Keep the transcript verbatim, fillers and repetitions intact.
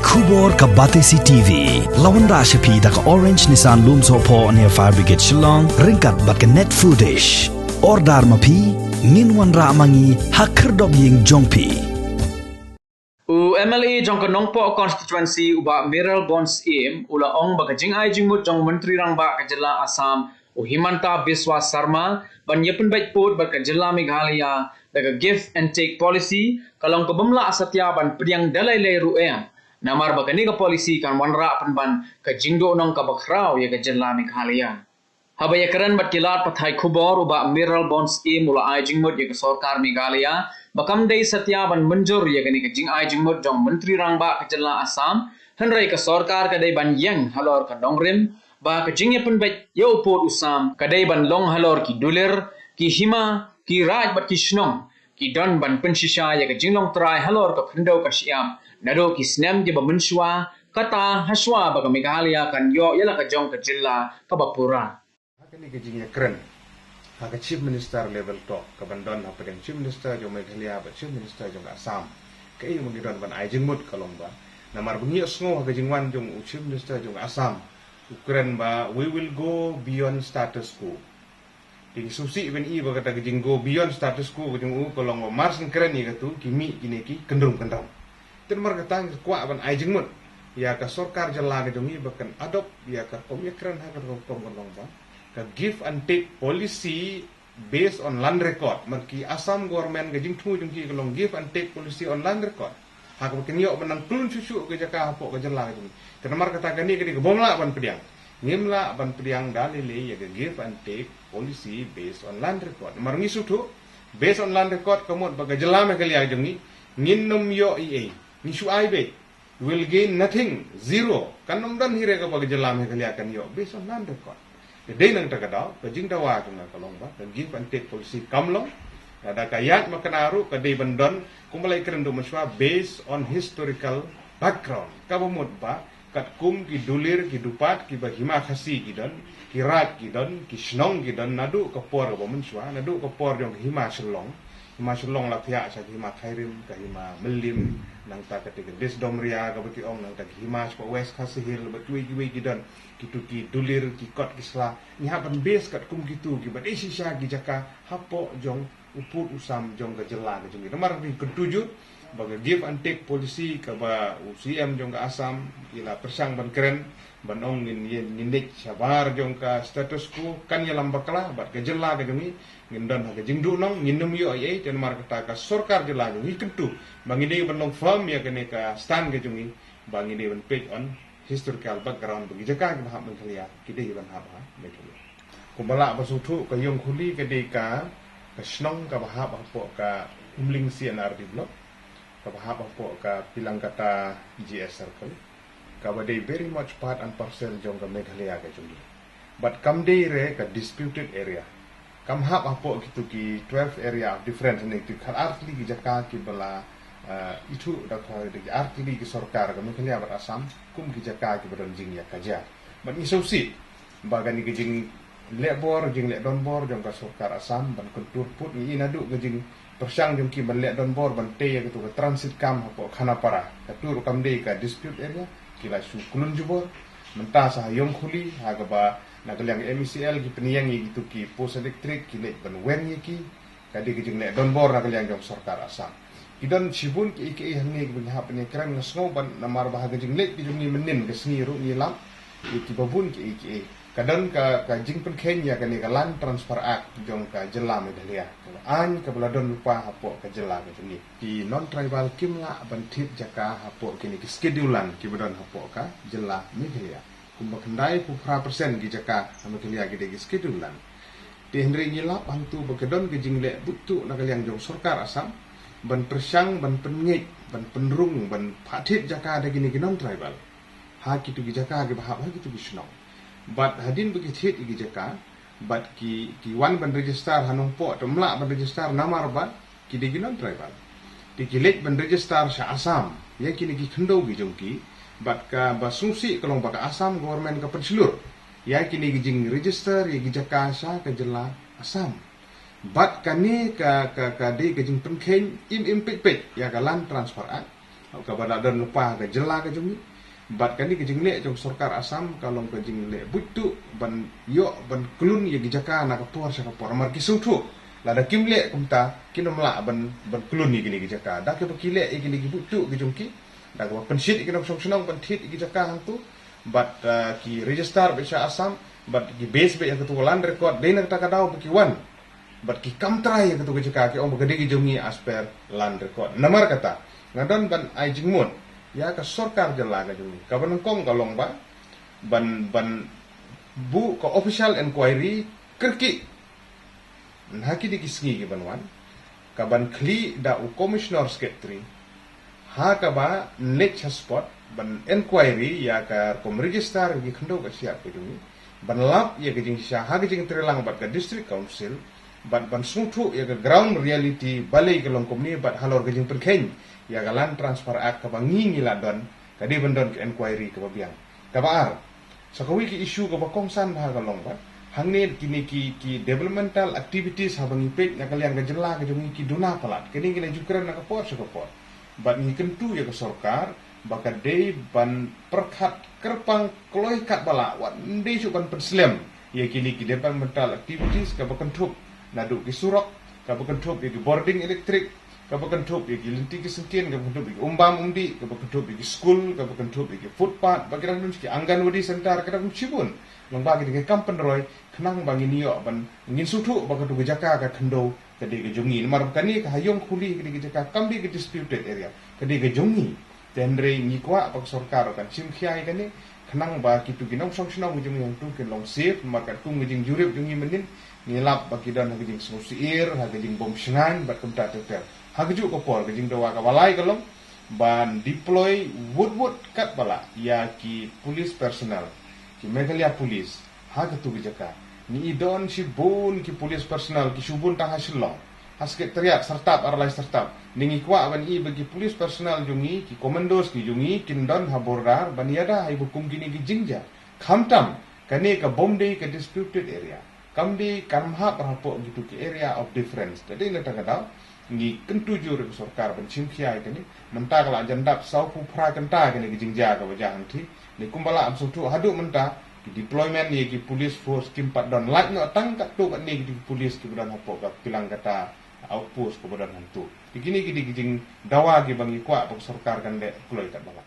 Khubor ka Batesi T V. La wanrah sha phi da ka Orange Nissan Lumsohphoh near Fire Brigade Shillong, ryngkat bad ka Net Foodish. Order ma phi, ngin wanrah ma ngi ha khyrdop ïing jong phi. U M L A jong ka Nongpoh constituency u Bah Mayralborn Syiem u la ong ba ka jingai jingmut jong u Myntri Rangbah ka jylla Assam u Himanta Biswa Sarma ban ïa pynbeit pud bad ka jylla Meghalaya da ka give and take policy ka long ka bym lah satia ban pdiang da lei lei ruh em. Namar ba kane ka policy kan wanrah pynban ka jingduh nong kaba khraw ïa ka jylla Meghalaya. Haba ïakren bad ki lad pathai khubor u Bah Mayralborn Syiem u la ai jingmut ïa ka sorkar Meghalaya ba kam dei satia ban mynjur ïa kane ka jingai jingmut jong u Myntri Rangbah ka jylla Assam, hynrei ka sorkar ka dei ban ïeng halor ka nongrim ba ka jingïa pynbeit ïa u pud u sam ka dei ban long halor ki dulir, ki hima, ki raid bad ki shnong, ki don ban pynshisha ïa ka jinglong trai halor ka khyndew ka shyiap naduh ki snem kiba mynshuwa, kata hashwa ba ka Meghalaya kan ïoh ïa la ka jong ka jylla kaba pura. Ha kane ka jingïakren ha ka Chief Minister level talk kaban don hapdeng Chief Minister jong Meghalaya bad Chief Minister jong Assam, kaei ba ngi don ban ai jingmut ka long ba, namar ba ngi ïohsngew ha ka jingwan jong u Chief Minister jong Assam, u kren ba we will go beyond status quo. Te ngi sngewsih ban i ba kata ka jing go beyond status quo ka jong u ka long ba mar shen kren ïa katu ki mih kine ki kyndrum kyndrum. Te namar kata ngi kwah ban ai jingmut ïa ka sorkar jylla ka jong ngi ba kan adopt ïa ka rukom ïakren ha ka rukom ka long ba ka give and take policy based on land record. Namar ki Assam government ka jingthmu jong ki ka long give and take policy on land record. Ha kaba kin ïoh ban nang klun shuh shuh ka jaka hapoh ka jylla ka jong ngi. Te namar kata kane ka dei ka bym lah ban pdiang. Ngim lah ban pdiang da lei lei ïa ka give and take policy based on land record. Namar ngi sngewthuh based on land record ka mut ba ka jylla Meghalaya ka jong ngi ngin nym ïoh ei ei. Ngi shu ai beit. Will gain nothing, zero. Kan nym don hi re kaba ka jylla Meghalaya kan ïoh based on land record. Te dei nangta ka daw ka jingdawa jong nga ka long ba ka give and take policy kam long. Lada ka ïaid makna ruh ka dei ban don kumba la ïakren duh mynshuwa based on historical background. Kaba mut ba katkum ki dulir ki dupat kiba hima Khasi ki don, ki raid ki don, ki shnong ki don naduh ka por kaba mynshuwa, naduh ka por jong ka hima Shillong. Hima Shillong la thiah sha ka hima Khyrim, ka hima Mylliem, nangta kata ka District Doumreah kaba ki ong, nangta ka hima shapoh West Khasi Hills bad kiwei kiwei ki don kitu ki dulir ki kot ki sla. Ngi hap ban base katkum kitu kiba dei shisha ki jaka hapoh jong u pud u sam jong ka jylla ka jong ngi. Namar ngi kyntu jur ba ka give and take policy kaba u C M jong ka Assam i la pyrshang ban kren ban ong ngin, ngin, ngin leit shabar jong ka status quo kan ïalam bakla bad ka jylla ka jong ngi ngin don ha ka jingduh nong, ngin nym ïoh ei ei. Te namar kata ka sorkar jylla jong ngi kyntu ba ngi dei ban long firm ïa kane ka stand ka jong ngi ba ngi dei ban peit on historical background ba ki jaka kiba hap Meghalaya ki dei ban hap ha Meghalaya. Kumba lah ba sngewthuh ka Ïongkhuli ka dei ka, ka shnong kaba hap hapoh ka Umling C and R D block, kaba hap hapoh ka Pilangkata G S circle, kaba dei very much part and parcel jong ka Meghalaya ka jong ngi. But kam dei re ka disputed area. Kam hap hapoh kitu ki twelve area of difference ne kitu ki khatar tylli ki jaka kiba la, eh, ithuh da ka, da ki ar tylli ki sorkar ka Meghalaya bad Assam kum ki jaka kiba don jingïakajia. Bad ngi sngewsih ba kane ka jingleh bor, jingleh donbor jong ka sorkar Assam ban kyntur pud, ngi i naduh ka jingpyrshang jong ki ban leh donbor ban tei ïa katu ka transit camp hapoh Khanapara. Katu ruh kam dei ka dispute area, ki la shu klun jubor. Mynta sa ha Ïongkhuli ha kaba na ka liang M E C L ki pynïeng ïa kitu ki post electric, ki leit ban weng ïa ki. Ka dei ka jingleh donbor na ka liang jong sorkar Assam. Ki don shibun kiei kiei hangne kiba ngi hap ban ïakren, nga sngew ban, namar ba ha ka jingleit ka jong ngi mynnin ka sngi ruh ngi lap ïa kiba bun kiei kiei. Ka don ka, ka jingpynkheiñ ïa kane ka Land Transfer Act jong ka jylla Meghalaya kaba aiñ kaba la don lypa hapoh ka jylla ka jong ngi. Ki non-tribal kim lah ban thied jaka hapoh kine ki schedule land kiba don hapoh ka jylla Meghalaya. Kumba khyndai phew phra percent ki jaka ha Meghalaya ki dei ki schedule land. Te hynrei ngi lap hangtu ba ka don ka jingleh buit tuh na ka liang jong sorkar Assam ban pyrshang, ban pynngeit, ban pynrung, ban phah thied jaka da kine ki non-tribal ha kitu ki jaka kiba hap ha kitu ki shnong. Bad hadien ba ki thied ïa ki jaka bad ki, ki wan ban register ha Nongpoh, te ym lah ban register namar ba ki dei ki non-tribal. Te ki leit ban register sha Assam ïa kine ki khyndew ki jong ki, bad kaba sngewsih ka long ba ka Assam government ka pynshlur ïa kine ki jingregister ïa ki jaka sha ka jylla Assam. Bad kane ka, ka, ka dei ka jingpynkheiñ im im peit peit ïa ka Land Transfer Act. Kaba la don lypa ka jylla ka jong ngi. Bad kane ka jingleh jong sorkar Assam ka long ka jingleh buit tuh ban ïoh ban klun ïa ki jaka na ka por sha ka por. Namar ki sngewthuh lada kim leh kumta kin ym lah ban ban klun ïa kine ki jaka. Da kaba ki leh ïa kine ki buit tuh ki jong ki, da kaba pynshit ïa ki nongshong shnong ban thied ïa ki jaka hangtu. Bad ah, ki register beit sha Assam, bad ki base beit ha katu ka land record, dei na kata ka daw ba ki wan. Bad ki kam trai ïa katu ka jaka, ki ong ba ka dei ka jong ngi as per land record. Namar kata nga don ban ai jingmut ïa ka sorkar jylla ka jong ngi. Kaba nyngkong ka long ba ban ban buh ka official inquiry kyrkieh na ha kine ki sngi ki ban wan, ka ban khlieh da u Commissioner Secretary ha kaba leit ha spot ban inquiry ïa ka rukom register ki khyndew ka shyiap ka jong ngi, ban lap ïa ka jingshisha ha ka jingtreilang bad ka District Council, bad ban sngewthuh ïa ka ground reality balei ka long kumne, bad halor ka jingpynkheiñ ïa ka Land Transfer Act kaba ngi ngi la don, ka dei ban don ka inquiry kaba biang. Kaba ar, sa kawei ka issue kaba kongsan bha ka long ba hangne kine ki ki developmental activities haba ngi peit na ka liang ka jylla ka jong ngi ki duna palat, kine ki la ju kren na ka por sha ka por. Bad ngi kyntu ïa ka sorkar ba ka dei ban pyrkhat kyrpang kloi katba lah, wat ym dei shuh ban pynslem ïa kine ki developmental activities, kaba kynthup naduh ki surok, kaba kynthup ïa ki bording electric, kaba kynthup ïa ki lynti ki syngkien, kaba kynthup ïa ki umbam umdih, kaba kynthup ïa ki skul, kaba kynthup ïa ki footpath, ba ki dang don ki Anganwadi center, ka dang don shibun. Long ba ki dang ki kam pynroi khnang ba ngin ïoh ban ngin sngewthuh ba katu ka jaka ka khyndew ka dei ka jong ngi. Namar ba kane ka ha Ïong Khuli ka dei ka jaka kam dei ka disputed area, ka dei ka jong ngi. Te hynrei ngi kwah ba ka sorkar kan shim khia ïa kane khnang ba kitu ki nongshong shnong ki jong ngi hangtu kin long safe. Namar katkum ka jingjurip jong ngi mynnin ngi lap ba ki don ha ka jingsngewsyier, ha ka jingbym shngaiñ bad kumta ter ter. Ha kajuh ka por ka jingdawa kaba lai ka long ban deploy wut wut katba lah ïa ki police personnel, ki Meghalaya Police, ha katu ka jaka. Ngi i don shibun ki police personnel ki shu bun tang ha Shillong, ha Secretariat Syrtap ar lai Syrtap. Ngi kwah ban i ba ki police personnel jong ngi, ki commandos ki jong ngi kin don ha border ban ïada ha iba kum kine ki jingjia. Khamtam kane ka bym dei ka disputed area, kam dei, kam hap hapoh kitu ki area of difference. Te dei na kata ka daw ngi kyntu jur ïa ka sorkar ban shim khia ïa kane. Mynta ka la jan dap sawphew phra kynta kane ka jingjia kaba jia hangthie. Ngi kumba lah ban sngewthuh haduh mynta ki deployment ïa ki police force kim pat don, lait noh tang katto katne ki police kiba don hapoh ka Pilangkata outpost kaba don hangtu. Te kine ki dei ki jingdawa kiba ngi kwah ba ka sorkar kan leh kloi katba lah.